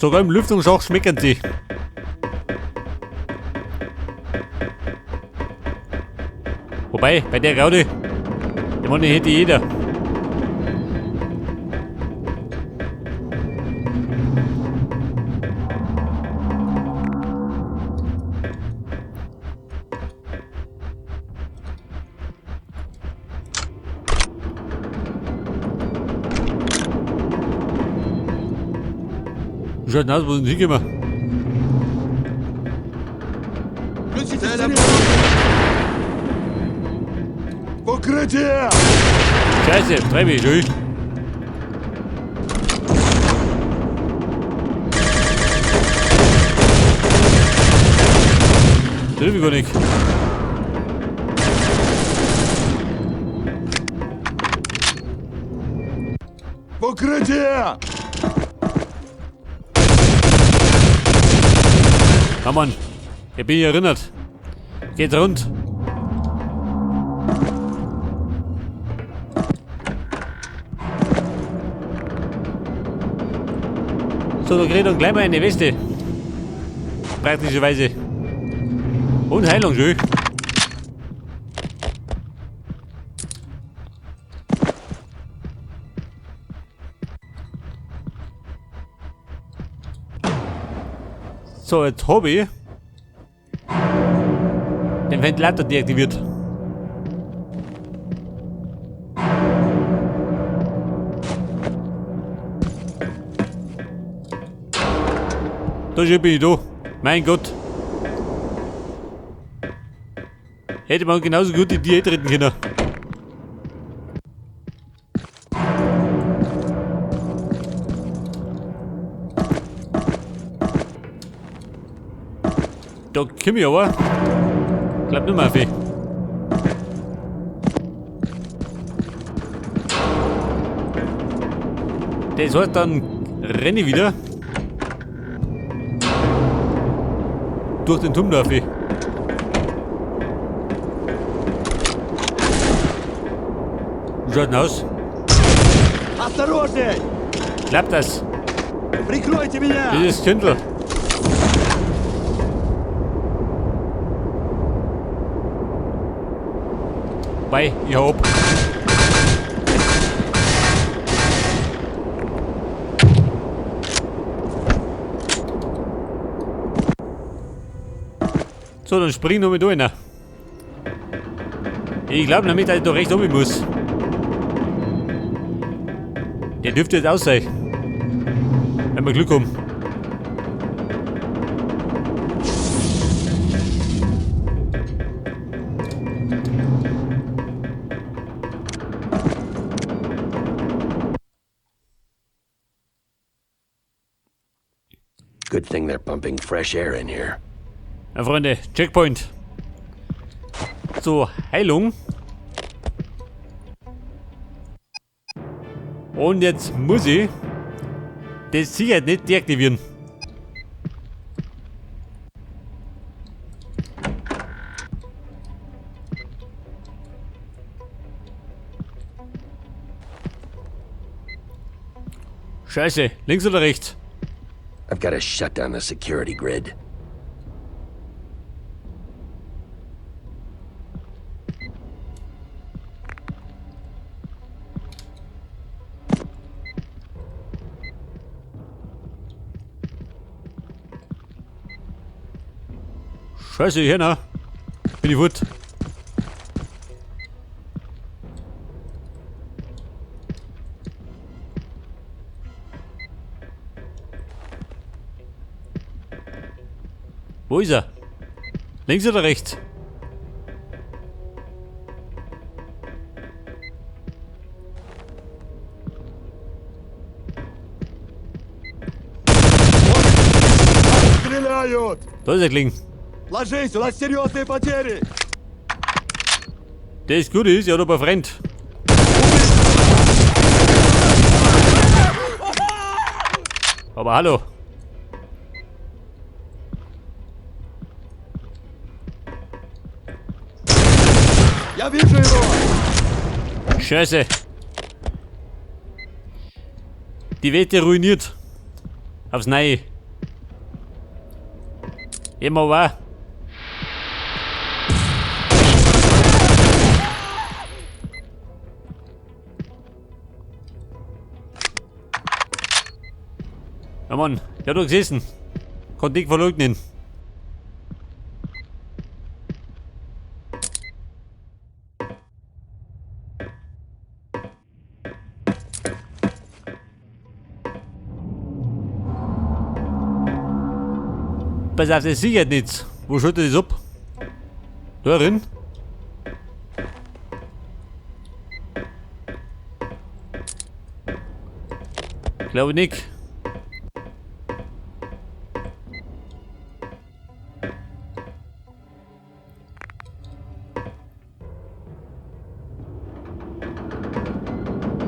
Sogar im Lüftungsschacht schmecken sie. Wobei, bei der Gaudi, die meine, hätte jeder. Wie schaut denn aus, wo sind hingekommen? Включите В укрытие! Scheiße, treib ich, schön. Triff ich gar nicht. В укрытие! Na Mann, ich bin erinnert. Geht rund. So, da krieg ich dann gleich mal eine Weste. Praktischerweise. Und Heilung, schön. So, jetzt hab ich den Ventilator deaktiviert. Da schon bin ich da. Mein Gott. Hätte man genauso gut in die treten können. Da komm ich aber. Glaub nicht mehr viel. Das heißt, dann renne ich wieder durch den Turm da. Wie schaut denn aus? Осторожней! Klappt das? Прикройте меня! Dieses Kindl. Bei, ich hab. So, dann spring noch mit einer. Ich glaube nämlich, dass ich da rechts oben muss. Der dürfte jetzt aus sein. Wenn wir Glück haben. Good thing they're pumping fresh air in here. Ja, Freunde, Checkpoint. So, Heilung. Und jetzt muss ich das sicher nicht deaktivieren. Scheiße, links oder rechts? I've got to shut down the security grid. Scheiße, hier noch. Bin ich wut. Wo ist er? Links oder rechts? Стреляют! Da ist er gelegen. Ложись, у нас серьезные потери! Das Gute ist, er hat aber Freund. Aber hallo. Я вижу его! Scheiße. Die Wette ruiniert. Aufs Neue. Immer war. Ja Mann, ich hab doch gesessen. Konnte ich verleugnen. Pass auf, das sichert nichts. Wo schaltet das ab? Da drin? Glaube nicht.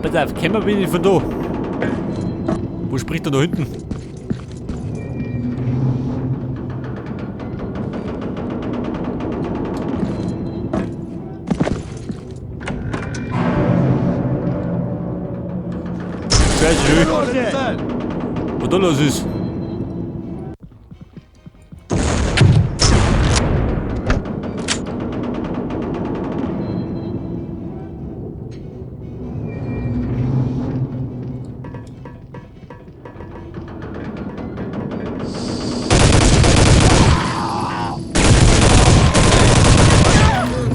Pass auf, kämen wir bin ich von da. Wo spricht er da hinten? Scheiße, schön. Осторожней! Цель! Was da los ist?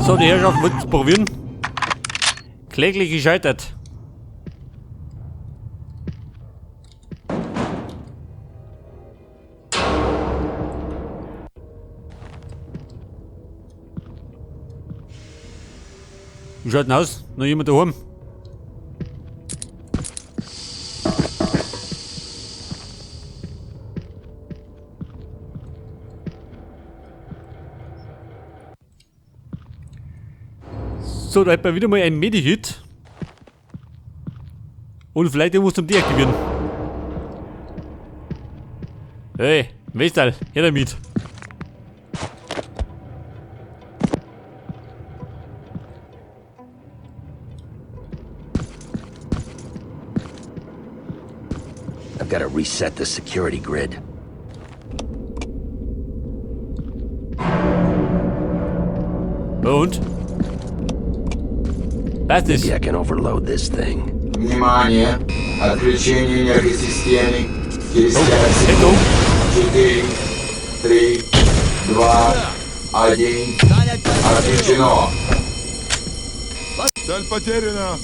So, die Herrschaft wird es probieren. Kläglich gescheitert. Wie schaut denn aus? Noch jemand daheim? So, da hätten wir wieder mal ein Medihit. Und vielleicht irgendwas zum Deaktivieren. Hey, Westal, her damit. I've got to reset the security grid. Und? Passt es? Maybe I can overload this thing. Внимание! Отключение энергосистемы через 5 Deckung. секунд. 4, 3, 2, 1. Занять позицию! Отключено. Цель потеряна!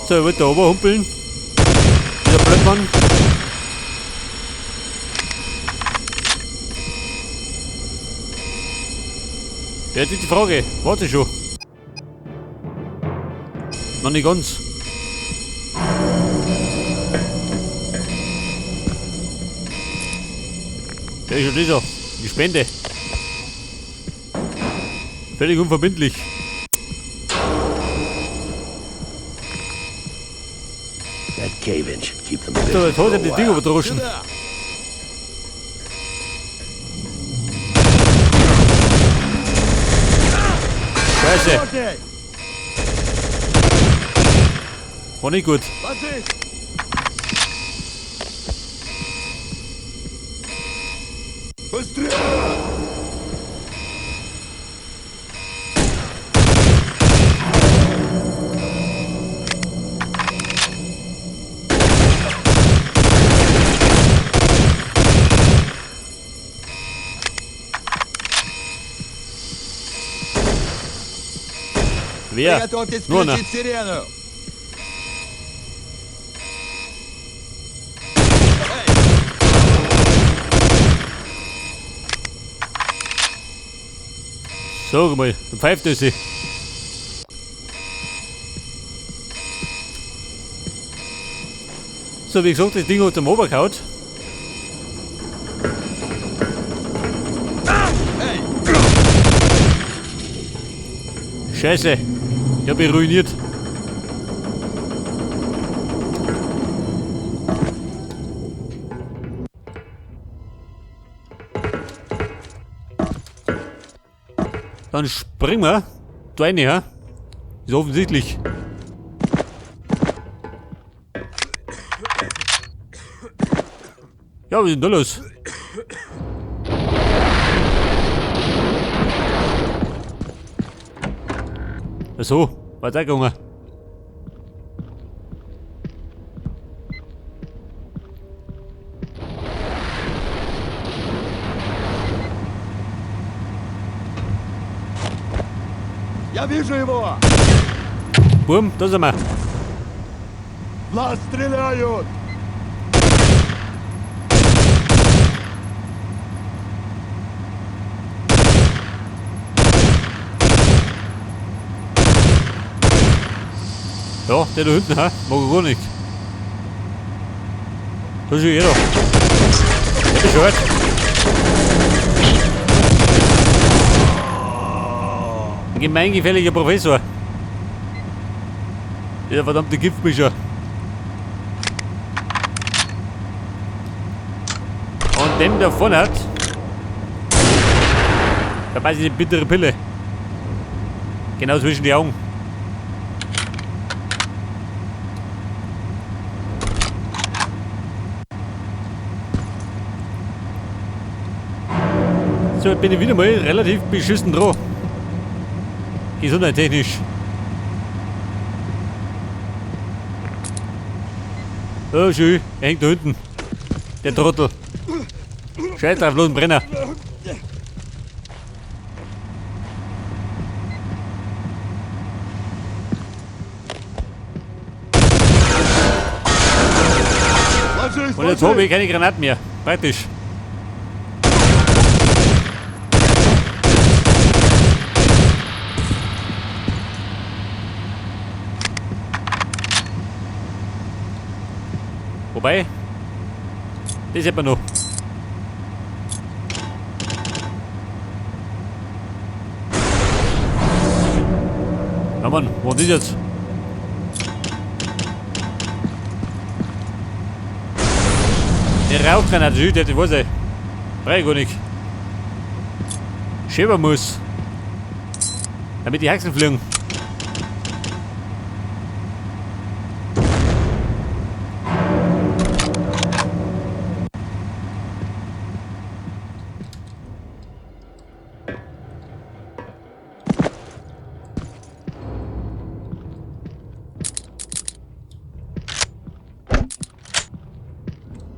So, ich wollte da oben humpeln. Dieser Blödmann. Ja, das ist die Frage. Warte schon. Noch nicht ganz. Der ist schon dieser. Die Spende. Völlig unverbindlich. That cave-in should keep them busy So, jetzt for hat a er das Ding while. überdroschen. Сюда! Scheiße. Осторожней! War nicht gut. Ложись! Быстрее! Wer? Приготовьтесь Nur einer. включить сирену! Sag mal, dann pfeift er sich. So, wie gesagt, das Ding hat zum Oberkaut. Scheiße, ich hab mich ruiniert. Dann springen wir da rein, ja? Ist offensichtlich. Ja, was ist denn da los? Ach so, weitergegangen. Я вижу его! Bumm, da sind wir. В нас стреляют! Ja, der da hinten, hä? Mag ich gar nicht. Da ist schon jeder. Der ist schon alt. Ein gemeingefährlicher Professor. Der verdammte Giftmischer. Und dem da vorne hat, da beißt ich die bittere Pille. Genau zwischen die Augen. So, jetzt bin ich wieder mal relativ beschissen dran. Gesundheitstechnisch. Oh, schön. Er hängt da hinten. Der Trottel. Scheiß drauf, los, Brenner. Ложись, Und jetzt habe ich keine Granaten mehr. Praktisch. Wobei, das hätten wir noch. Na Mann, wo ist das jetzt? Der Rauchgranate, der hat was ey. Brauch ich gar nicht. Schäber muss. Damit die Haxen fliegen.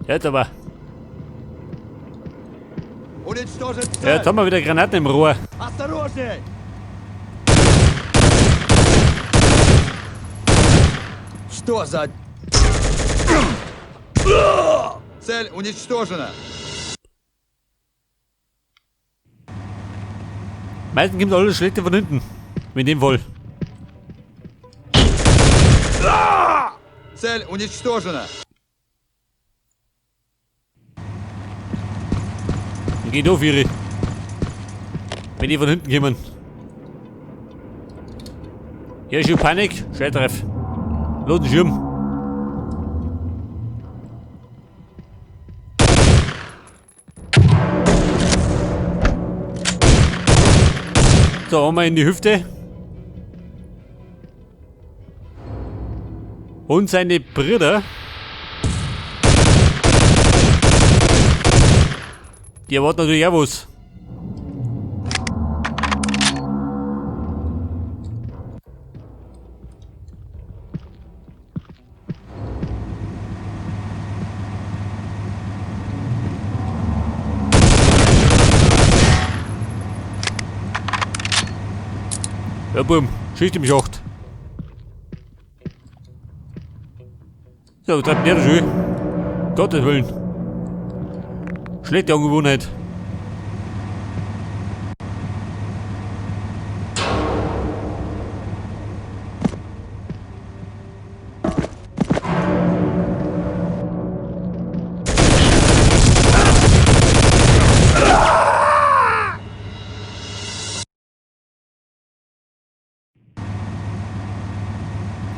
Jetzt aber. Уничтожить Ja, jetzt цель! haben wir wieder Granaten im Rohr. Осторожней! Что за... Цель уничтожена. Meistens kommt alles Schlechte von hinten. In dem Fall. Цель уничтожена. Dann geht auf ihre. Wenn die von hinten kommen. Hier ist schon Panik. Scheiß drauf. Los den Schirm. So, einmal in die Hüfte. Und seine Brüder. Die erwarten natürlich auch was. Ja, Bumm, Schicht im Schacht. So, treibt der schön. Gottes Willen. Schlechte Angewohnheit.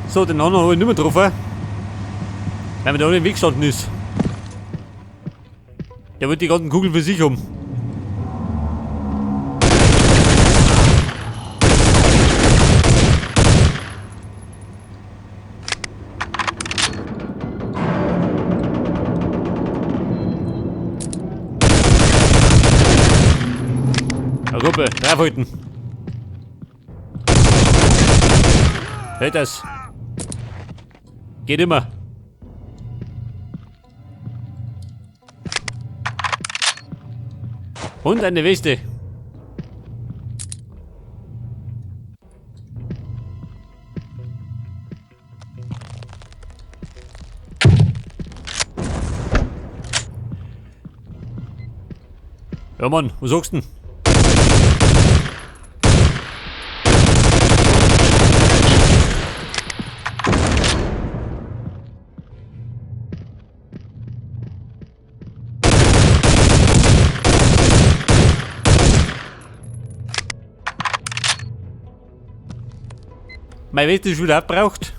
So, den anderen habe ich nicht mehr getroffen. Weil mir da im Weg gestanden ist. Der wollte die ganzen Kugeln für sich haben. Kumpel, draufhalten. Hält das. Geht immer. Und eine Weste. Ja Mann, was sagst du denn? Meine Weste ist wieder abbraucht.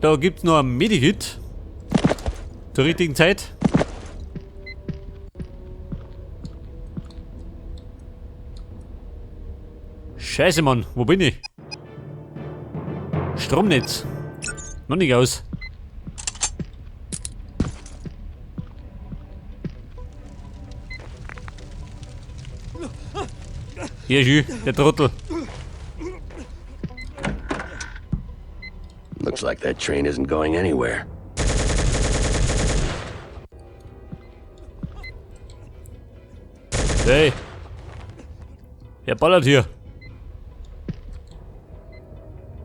Da gibt es noch ein Medikit. Zur richtigen Zeit. Scheiße, Mann, wo bin ich? Stromnetz. Noch nicht aus. Hier ist er, der Trottel. Looks like that train isn't going anywhere. Hey. Wer ballert hier?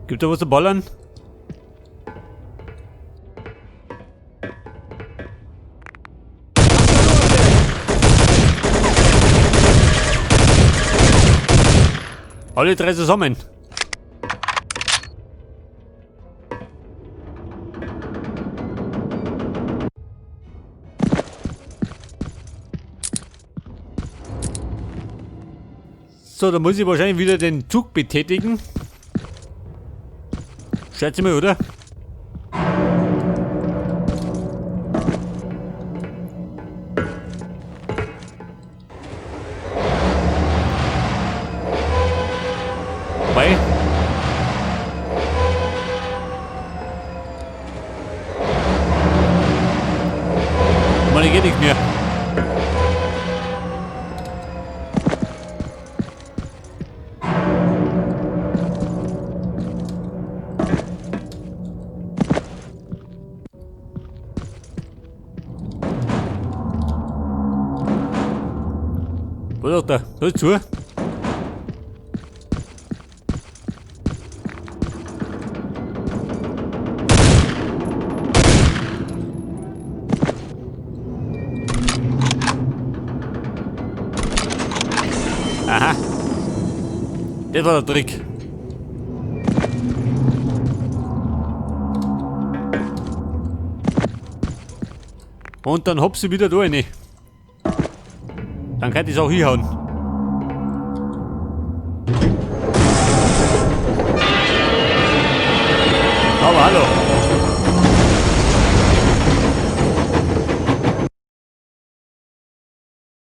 Gibt da was zu ballern? Alle drei zusammen. So, da muss ich wahrscheinlich wieder den Zug betätigen. Schätze mal, oder? Wobei. Mann, geht nicht mehr. Was da? Hör zu. Aha. Das war der Trick. Und dann hopp sie wieder da rein. Dann kann ich es auch hinhauen. Aber hallo.